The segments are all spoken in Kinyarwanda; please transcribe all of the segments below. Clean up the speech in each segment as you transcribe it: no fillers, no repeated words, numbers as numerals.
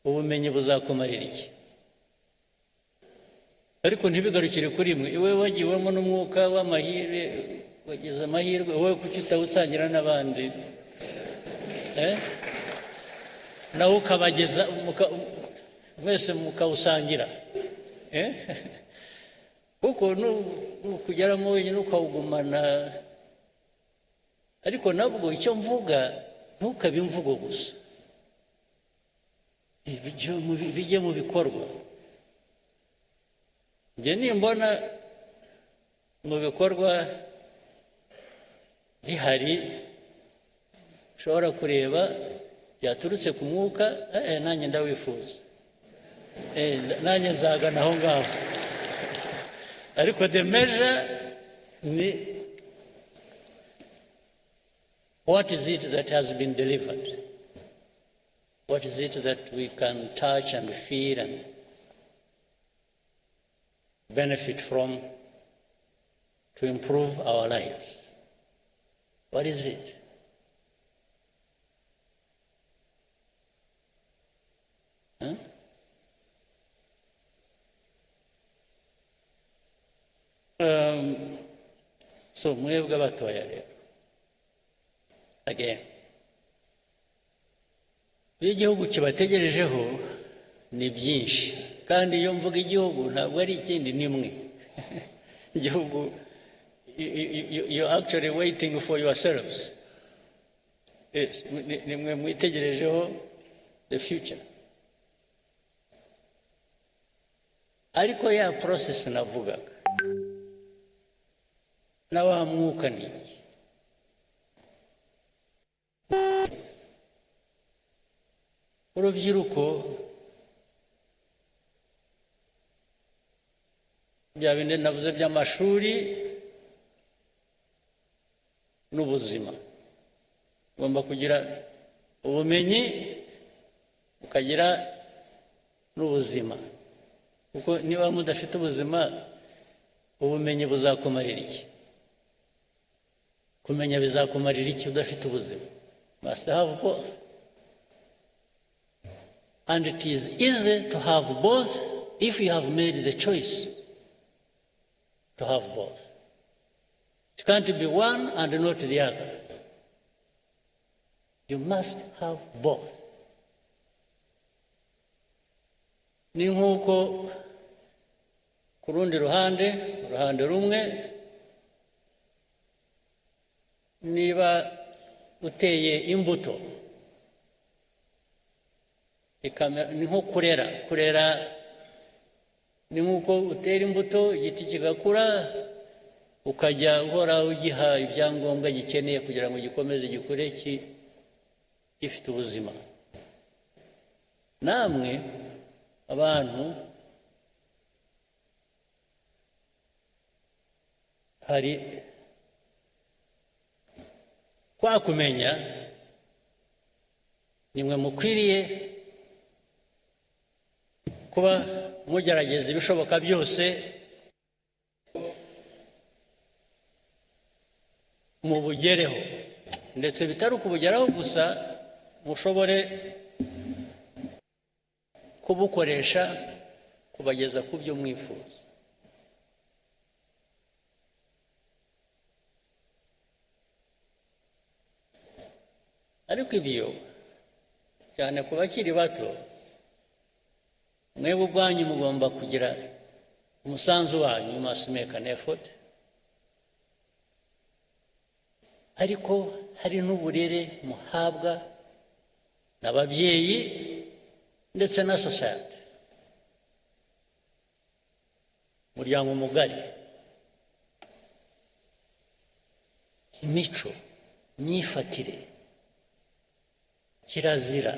Ubumenyi buzakumarira iki? Ariko ntibigarukire kuri mwe. Iwe wagiwemo n'umwuka w'amahirwe, wagize amahirwe, wowe kuki utawusangira n'abandi? Nawe ukabageza, mwese mukawusangira. Kuko nukugeramo wenyine ukawugumana. Ariko nabwo icyo mvuga, ntukabe imvugo gusa, bijye mu bikorwa. Njye nimbona mu bikorwa bihari ushobora kureba byaturutse ku mwuka, nanjye ndawifuza, nanjye nzagana aho ngaho. Ariko the measure ni what is it that has been delivered, what is it that we can touch and feel and benefit from to improve our lives? What is it? Huh? So mwebwe abatoya rero, again, iyo igihugu kibategerejeho ni byinshi. Kandi iyo mvuga igihugu, ntabwo ari ikindi, ni mwe. Igihugu, you're actually waiting for yourselves. Yes, ni mwe mwitegerejeho the future. Ariko ya process navugaga na wa mwuka ni iki? Urubyiruko, bya bindi navuze by'amashuri n'ubuzima, ugomba kugira ubumenyi, ukagira n'ubuzima, kuko niba mudafite ubuzima, ubumenyi buzakumarira iki? Kumenya bizakumarira iki udafite ubuzima? Must have both, and it is easy to have both if you have made the choice to have both. It can't be one and not the other. You must have both. Ni nk'uko ku rundi ruhande, uruhande rumwe, niba uteye imbuto, ni nko kurera. Kurera ni nk'uko utera imbuto, igiti kigakura, ukajya uhora ugiha ibyangombwa gikeneye kugira ngo gikomeze gikure gifite ubuzima. Namwe abantu, hari kwa kumenya, nimwe mukwiriye kuba mugerageza ibishoboka byose mubugereho, ndetse bitari ukubugeraho gusa, mushobore kubukoresha kubageza ku byo mwifuza. Ariko ibyo, cyane ku bakiri bato, mwebwe ubwanyu mugomba kugira umusanzu wanyu. You must make an effort. Ariko hari n'uburere muhabwa n'ababyeyi ndetse na society, umuryango mugari, imico, imyifatire, kirazira.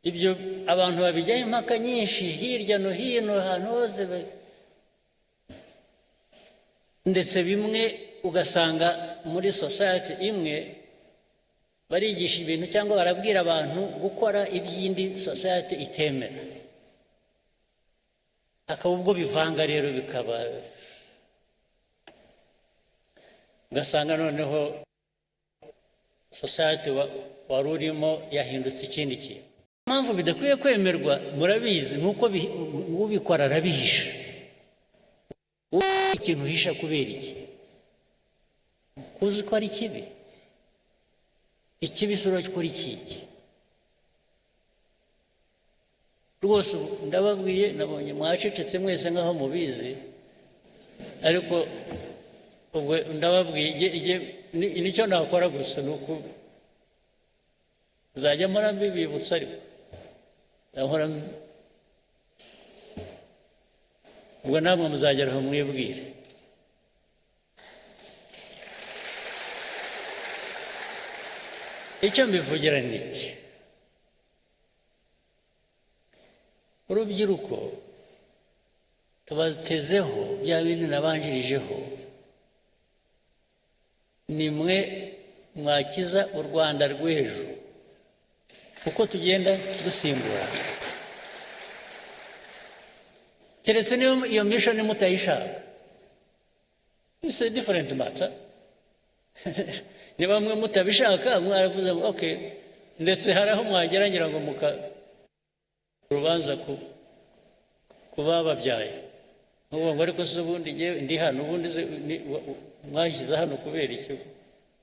Ibyo abantu babijyaho impaka nyinshi hirya no hino, ahantu hose, ndetse bimwe ugasanga muri society imwe barigisha ibintu cyangwa barabwira abantu gukora iby'indi society itemera, akaba ubwo bivanga rero, bikaba ugasanga noneho Society wari urimo yahindutse ikindi kintu. Impamvu bidakwiye kwemerwa murabizi, ni uko ubikora arabihisha. Ikintu uhisha kubera iki? Uzi ko ari kibi. Ikibi si urakora iki? Rwose ndababwiye, nabonye mwacecetse mwese nk'aho mubizi, ariko ubwo ndababwiye, nicyo nakora gusa ni uko nzajya mpora mbibibutsa, ariko ubwo namwe muzagera aho mwibwire. Icyo mbivugira ni iki? Urubyiruko tubatezeho bya bindi nabanjirijeho, ni mwe mwakiza u Rwanda rw'ejo, kuko tugenda dusimburana. Keretse niyo iyo mission mutayishaka, it's a different matter. Niba mwe mutabishaka mwaravuze ngo okay, ndetse hari aho mwagera ngo muka urubanza ku bababyaye, ngo ariko se ubundi ndi hano, ubundi mwashyize hano kubera iki?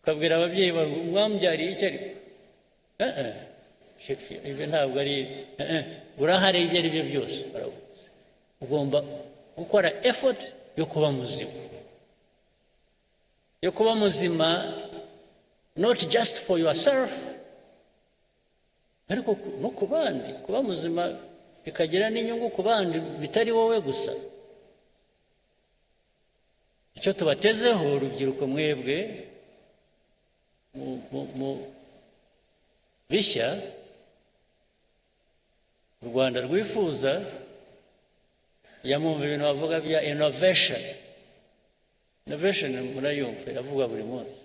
Ukabwira ababyeyi bawe mwambyariye iki? Ariko ibyo ntabwo ari urahari, ibyo ari byo byose ugomba gukora effort yo kuba muzima, yo kuba muzima not just for yourself, ariko no ku bandi. Kuba muzima bikagira n'inyungu ku bandi bitari wowe gusa. Icyo tubatezeho urubyiruko mwebwe mu bishya u Rwanda rwifuza, yamumva ibintu bavuga bya innovation. Innovation murayumva iravuga buri munsi.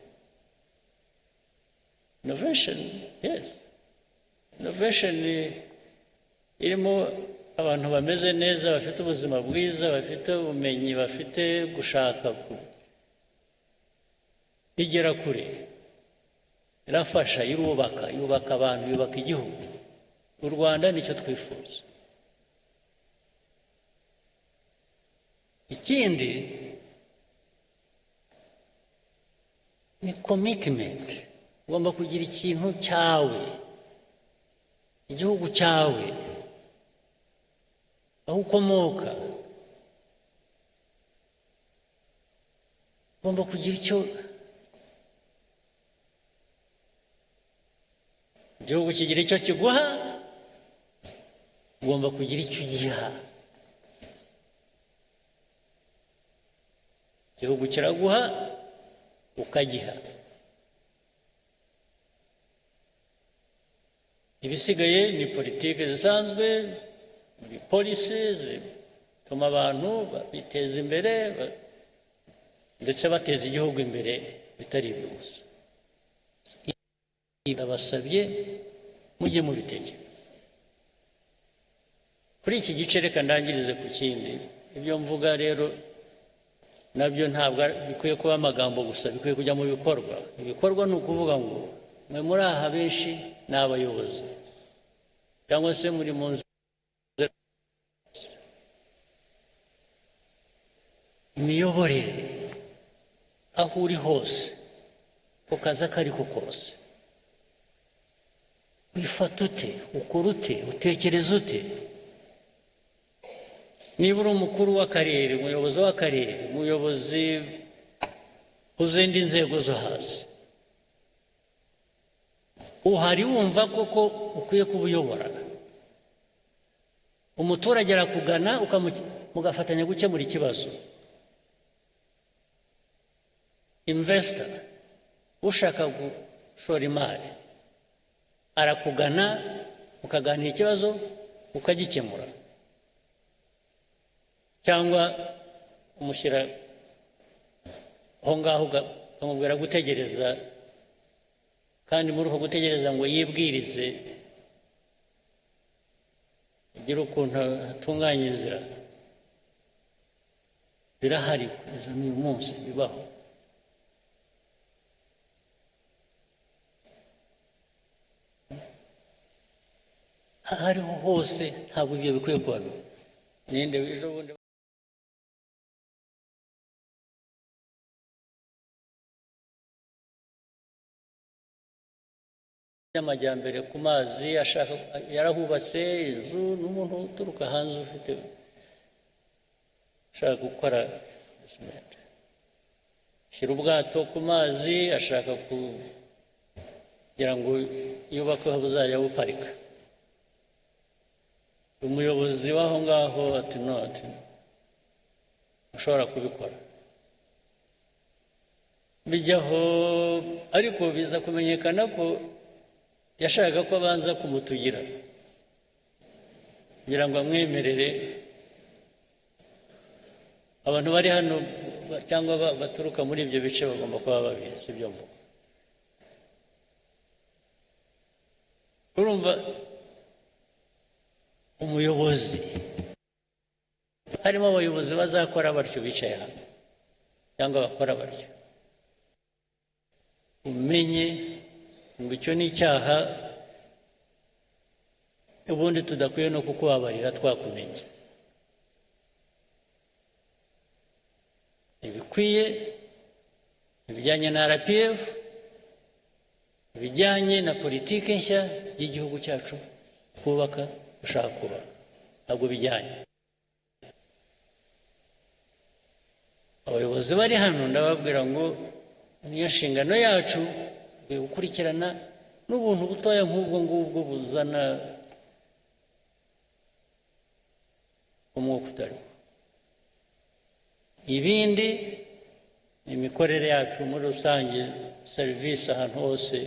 Innovation, yes, innovation irimo abantu bameze neza, bafite ubuzima bwiza, bafite ubumenyi, bafite gushaka igera kure, irafasha, irubaka, yubaka abantu, yubaka igihugu. U Rwanda nicyo twifuza. Ikindi ni commitment. Ugomba kugira ikintu cyawe, igihugu cyawe, aho ukomoka. Ugomba kugira icyo igihugu kigira icyo kiguha, ugomba kugira icyo ugiha. Igihugu kiraguha ukagiha. Ibisigaye ni politiki zisanzwe, muri policy zituma abantu biteza imbere, ndetse bateza igihugu imbere, bitari ibyo gusa. Ndabasabye mujye mubitekereza. Kuri iki gice reka ndangirize ku kindi. Ibyo mvuga rero nabyo ntabwo bikwiye kuba amagambo gusa, bikwiye kujya mu bikorwa. Ibikorwa ni ukuvuga ngo mwe muri aha benshi ni abayobozi, cyangwa se muri mu nzira imiyoborere, aho uri hose, ku kazi ako ariko kose, wifata ute, ukora ute, utekereza ute? Niba uri umukuru w'akarere, umuyobozi w'akarere, umuyobozi w'izindi nzego zo hasi, uhari wumva koko ukwiye kuba uyobora. Umuturage arakugana mugafatanya gukemura ikibazo. Investor ushaka gushora imari arakugana, mukaganira ikibazo ukagikemura, cyangwa umushyira aho ngaho ukamubwira gutegereza, kandi muri uko gutegereza ngo yibwirize agire ukuntu atunganya inzira. Birahari kugeza n'uyu munsi bibaho. Aho ariho hose ntabwo ibyo bikwiye kuba. Ninde ejo bundi y'amajyambere ku mazi ashaka, yarahubatse inzu n'umuntu uturuka hanze ufite ashaka gukora, shyira ubwato ku mazi, ashaka kugira ngo yubake aho buzajya buparika. Umuyobozi w'aho ngaho ati no, ati ushobora kubikora. Bijyaho, ariko biza kumenyekana ko yashakaga ko abanza kumutugira kugira ngo amwemerere. Abantu bari hano cyangwa baturuka muri ibyo bice bagomba kuba babizi ibyo mvuga. Urumva umuyobozi, harimo abayobozi bazakora batyo bicaye hano cyangwa bakora batyo, umenye ngo icyo ni icyaha ubundi tudakwiye no kukubabarira twakumenye. Ibikwiye ibijyanye na RPF, ibijyanye na politiki nshya y'igihugu cyacu twubaka, ushaka kubaka, ntabwo bijyanye. Abayobozi bari hano ndababwira ngo niyo nshingano yacu gukurikirana n'ubuntu butoya nk'ubwo ngubwo buzana umwuka utariho. Ibindi imikorere yacu muri rusange, serivisi ahantu hose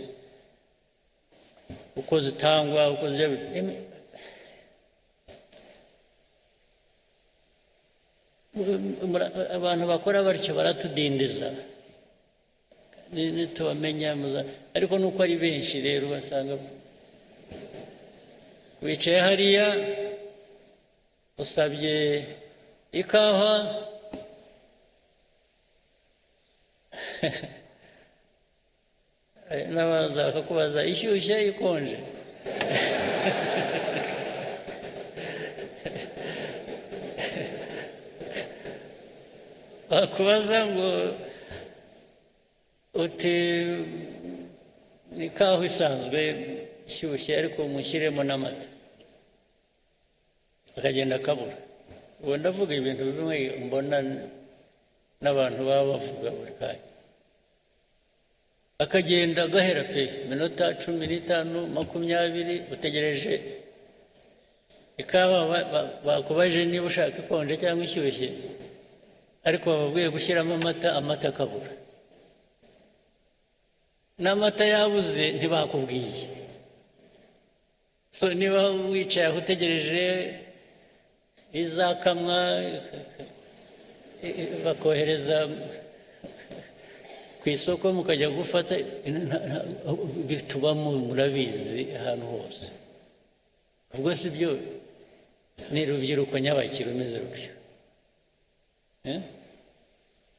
uko zitangwa, uko zijya, abantu bakora batyo baratudindiza nitubamenya, ariko nuko ari benshi rero ugasanga wicaye hariya usabye ikawa, n'abaza bakakubaza ishyushye ikonje. Bakubaza ngo uti ni ikawa isanzwe ishyushye ariko mushyiremo n'amata, akagenda akabura. Ubu ndavuga ibintu bimwe mbona n'abantu baba bavuga buri kanya, akagenda agahera pe minota 15 20 utegereje ikawa, bakubaje niba ushaka ikonje cyangwa ishyushye, ariko bababwiye gushyiramo amata, amata akabura. N'amata yabuze ntibakubwiye. So niba wicaye aho utegereje izakamwa, bakohereza ku isoko mukajya gufata, bitubamo murabizi ahantu hose. Ubwo si byo ni rubyiruko nyabakira umeze rutyo.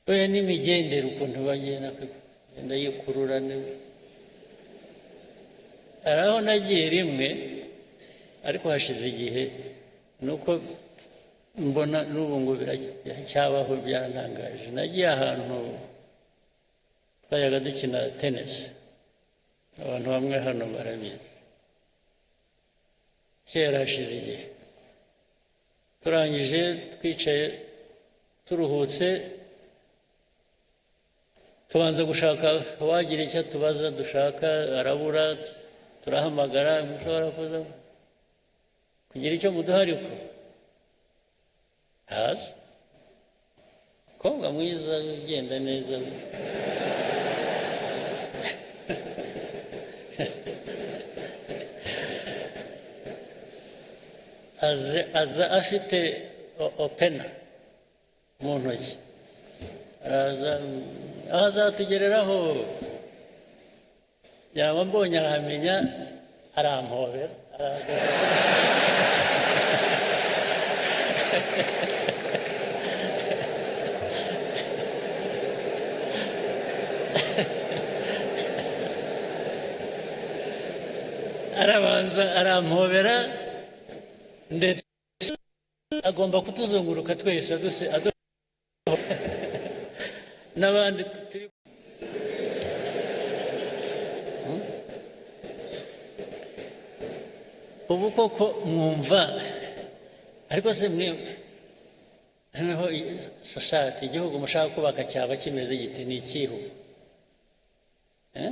Oya n'imigendere ukuntu bagenda yikurura. Hari aho nagiye rimwe ariko hashize igihe, nuko mbona n'ubu ngo biracyabaho, byarantangaje. Nagiye ahantu twajyaga dukina tenisi, abantu bamwe hano barabizi, kera hashize igihe. Turangije twicaye turuhutse, tubanza gushaka uwagira icyo tubaza dushaka, arabura, turahamagara, mushobora kuza kugira icyo muduha, ariko haza umukobwa mwiza ugenda neza, aza afite opena mu ntoki, araza aho azatugereraho, yaba mbonye arahamenya, arampobera, araza. Arabanza arampobera, Ndetse agomba kutuzunguruka twese, aduse n'abandi turi. Ubu koko mwumva, ariko se mwe noneho society, igihugu mushaka kubaka cyaba kimeze gite? Ni ikihe ubu? Eh?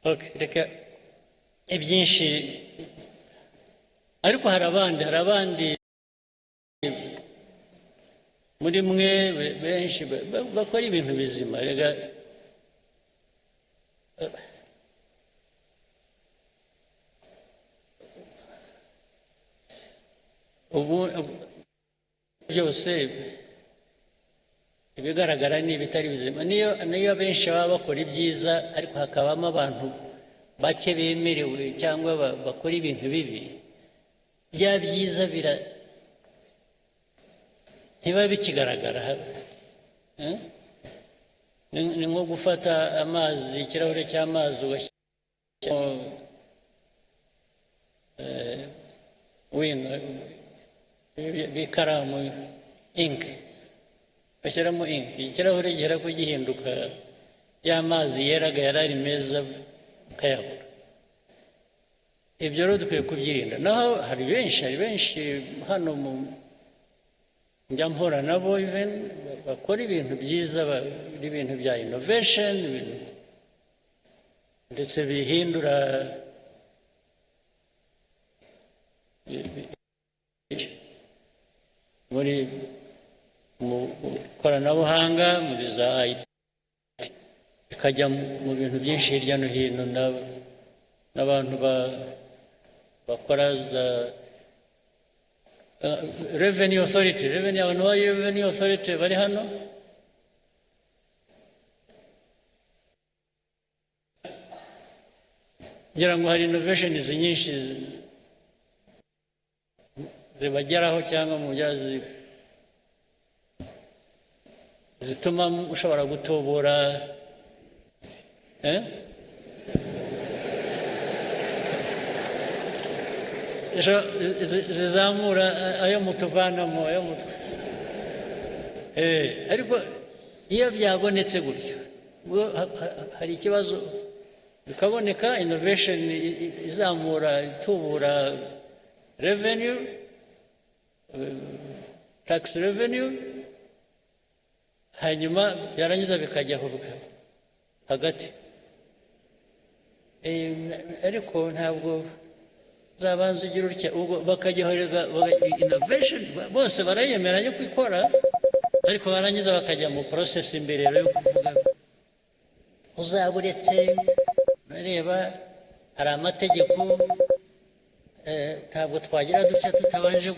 Okay, reka ibyinshi, ariko hari abandi muri mwe benshi bakora ibintu bizima. Rega ubu byose ibigaragara ni ibitari bizima. Niyo benshi baba bakora ibyiza, ariko hakabamo abantu bake bemerewe cyangwa bakora ibintu bibi, bya byiza bira ntibiba bikigaragara. Eh? Ni nko gufata amazi, ikirahure cy'amazi, ugashyiramo wino b'ikaramu, ink, bashyiramo ink, ikirahure gihera ko gihinduka, ya mazi yeraga yari ari meza ukayabura. Ibyo rero dukwiye kubyirinda. Naho hari benshi hano mu njya mpora nabo, even bakora ibintu byiza, ibintu bya innovation, ibintu ndetse bihindura muri mu koranabuhanga, muri za IT, bikajya mu bintu byinshi hirya no hino, n'abantu bakora za revenue authority, revenue, abantu ba revenue authority bari hano. Ngira ngo hari innovations nyinshi zibageraho cyangwa mu bya zituma ushobora gutubura, eh? Ejo zizamura ayo mutuvanamo, ayo mutwe. Ariko iyo byabonetse gutyo, ubwo hari ikibazo, bikaboneka innovation izamura, itubura revenue, tax revenue, hanyuma byarangiza bikajyaho hagati. Ariko ntabwo zabanza ugira utya, ubwo bakajyaho innovation bose barayemera yo kwikora, ariko barangiza bakajya mu process imbere rero yo kuvuga uzaba uretse urareba hari amategeko, ntabwo twagira dutya tutabanje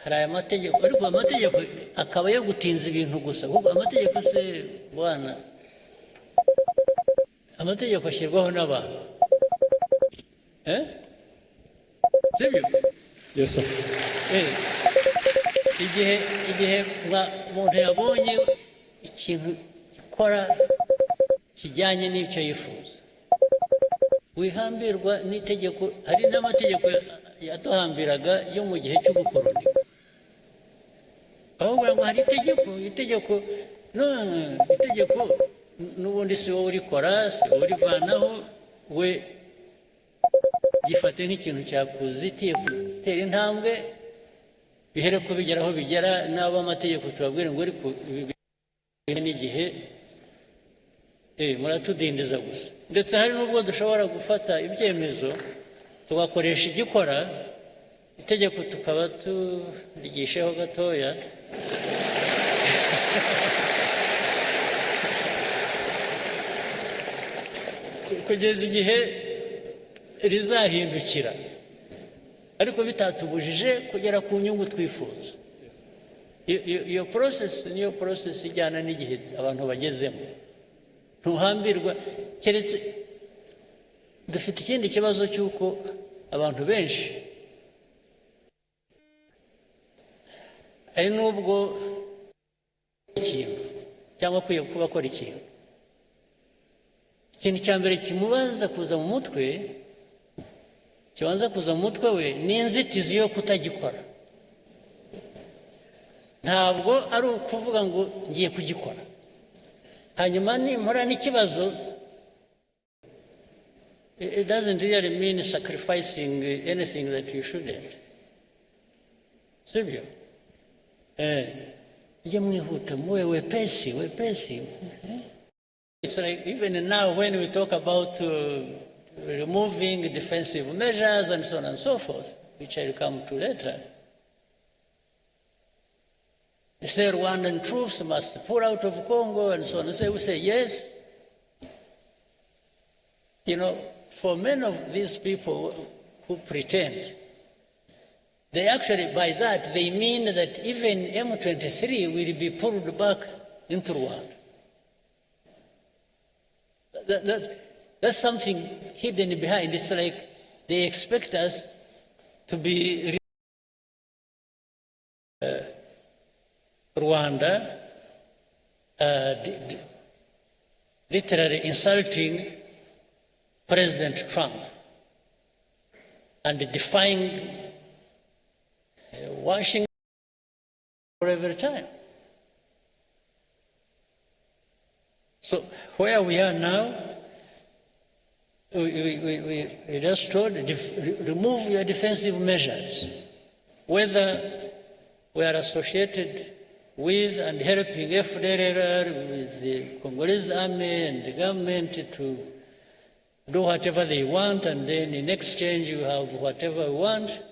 hari aya mategeko, ariko amategeko akaba yo gutinza ibintu gusa. Kuko amategeko se bwana, amategeko ashyirwaho n'abantu, eh? Sibyo? Yes, sir. Igihe umuntu yabonye ikintu gikora kijyanye n'icyo yifuza, wihambirwa n'itegeko. Hari n'amategeko yaduhambiraga yo mu gihe cy'ubukoroni, aho ngo hari itegeko, no itegeko n'ubundi si wowe urikora, si wowe urivanaho. We gifate nk'ikintu cyakuzitiye gutera intambwe, bihere ko bigera aho bigera n'abo amategeko tubabwire ngo ariko ibi n'igihe muratudindiza gusa. Ndetse hari n'ubwo dushobora gufata ibyemezo tugakoresha igikora, itegeko tukaba turigisheho gatoya. Kugeza igihe rizahindukira, ariko bitatubujije kugera ku nyungu twifuza. Iyo process niyo process ijyana n'igihe abantu bagezemo. Ntuhambirwa, keretse dufite ikindi kibazo cy'uko abantu benshi, hari n'ubwo ikintu cyangwa akwiye kuba akora ikintu, ikintu cya mbere kimubaza kuza mu mutwe Kibanza kuza mu mutwe we ni inzitizi yo kutagikora. Ntabwo ari ukuvuga ngo ngiye kugikora, hanyuma nimpura n'ikibazo. It doesn't really mean sacrificing anything that you shouldn't, sibyo? Mujye mwihuta, muwe wepesi wepesi, eh? It's like even now when we talk about removing defensive measures and so on and so forth, which I'll come to later. They say Rwandan troops must pull out of Congo and so on. So we say yes. For many of these people who pretend, they actually, by that, they mean that even M23 will be pulled back into Rwanda. That's something hidden behind. It's like they expect us to be Rwanda, literally insulting President Trump and defying Washington every time. So where we are now, we just told, remove your defensive measures, whether we are associated with and helping FDLR, with the Congolese army and the government to do whatever they want, and then in exchange you have whatever we want.